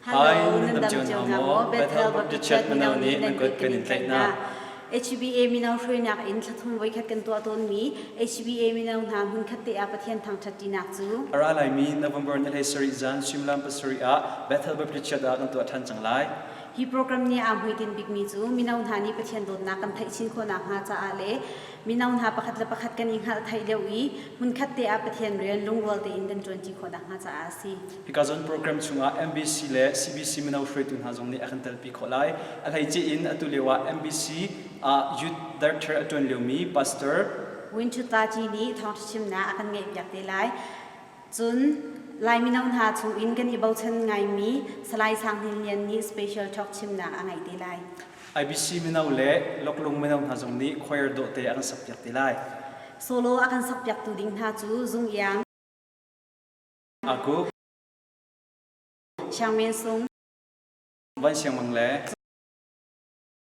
Hi, nan dam cio hna maw? Bethel Baptist Church mino nih nan kut kan in tlaih hna. HBA mino hruainak in thlathum voikhat kan tuah tawnmi HBA mino hna hmunkhat te ah Pathian thangṭhat ṭinak cu A ra laimi November ni 17 zan suimilam pasarih ah Bethel Baptist Church ah kan tuah ṭhan cang lai. Hi program nih aa hmuitinh bikmi cu mino hna nih Pathian dawtnak kan theih chin khawh nakhnga caah le mino hna pakhat le pakhat kan i hngalh theih deuh i hmunkhat te ah Pathian rian lungrual tein kan ṭuanṭi khawh nakhnga caah a si. Hika zawn program chungah MBC le CBC mino hruaitu hna zong nih a kan telpi khawh lai. A hleice in atu lio ah MBC ah Youth Director a ṭuan liomi Pastor Win Htut Taci nih thawngṭha chimnak a kan ngeihpiak te lai. Cun Lai mino hna chungin kan i bochan ngaimi Salai Sang Hnin Lian nih special talk chimnak a ngeih te lai. IBC mino le Loklung mino hna zong nih choir dawhte a kan sakpiak te lai. Solo a kan sakpiaktu ding hna cu Zung Iang, Aku, Chiang Men Sung, Van Siang Mang le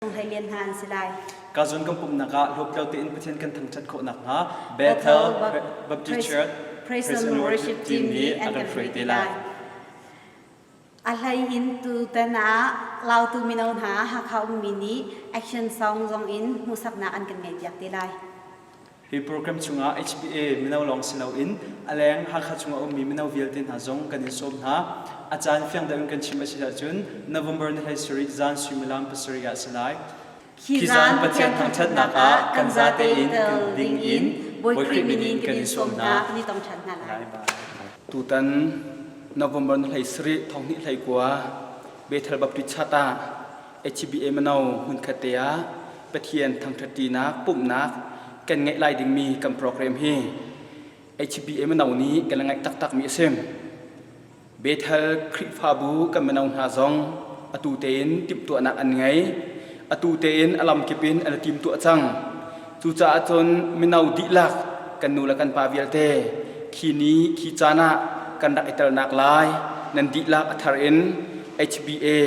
Sung Hlei Lian hna an si lai. Kazun kan pumhnak ah hlawptlo tein Pathian kan thangṭhat khawh nakhnga Bethel Baptist Church Praise and Worship Team nih an kan hruai te lai. A hlei in tutan ah Lautu mino hna Hakha ummi nih action song zong in hmuhsaknak an kan ngeihpiak te lai. Hi program chungah HBA mino lawng si loin a leng Hakha chungah ummi mino vialte hna zong kan in sawm hna. A caan fiang deuh in kan chim a si ahcun November ni 17 zan suimilam pasarih ah a si lai. Khi zan Pathian thangṭhatnak ah kan zate in tel ding in Bawi Khrih min in kan in sawm hna. Kan i tong ṭhan hna lai. Tutan November ni 17 thong hnih hlei kua Bethel Baptist Church ah HBA mino hmunkhat te ah Pathian thangṭhatṭinak pumhnak kan ngeih lai dingmi kan program hi HBA mino nih kan ngaih taktakmi a si. Bethel Khrihfabu kan mino hna zong atu tein timhtuahnak an ngei. Atu tein a lamkip in an i timtuah cang. Cucaah cun mino dihlak kan nu le kan pa vialte khi ni khi caan ah kan rak i telnak lai nan dihlak a thar in HBA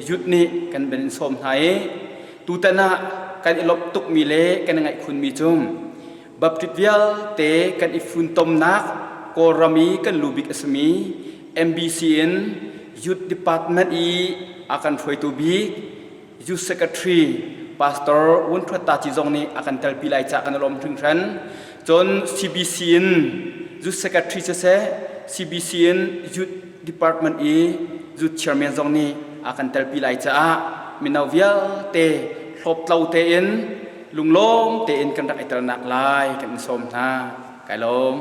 youth nih kan van in sawm hna i tutan ah kan i lawmh tukmi le kan i ngaih khunmi cu Baptist vialte kan i funtomnak Kawlram i kan lu bik a simi MBC in Youth Department i a kan hruaitu bik Youth Secretary Pastor Wun Thuat Ta Ci zong nih a kan telpi lai cah kan i lawm hringhran. Cun CBC in Youth Secretary siseh CBC in Youth Department i Youth Chairman zong nih a kan telpi lai caah mino vialte hlawptlo tein lunglawm tein kan rak i telnak lai kan in sawm hna. Kai lawm.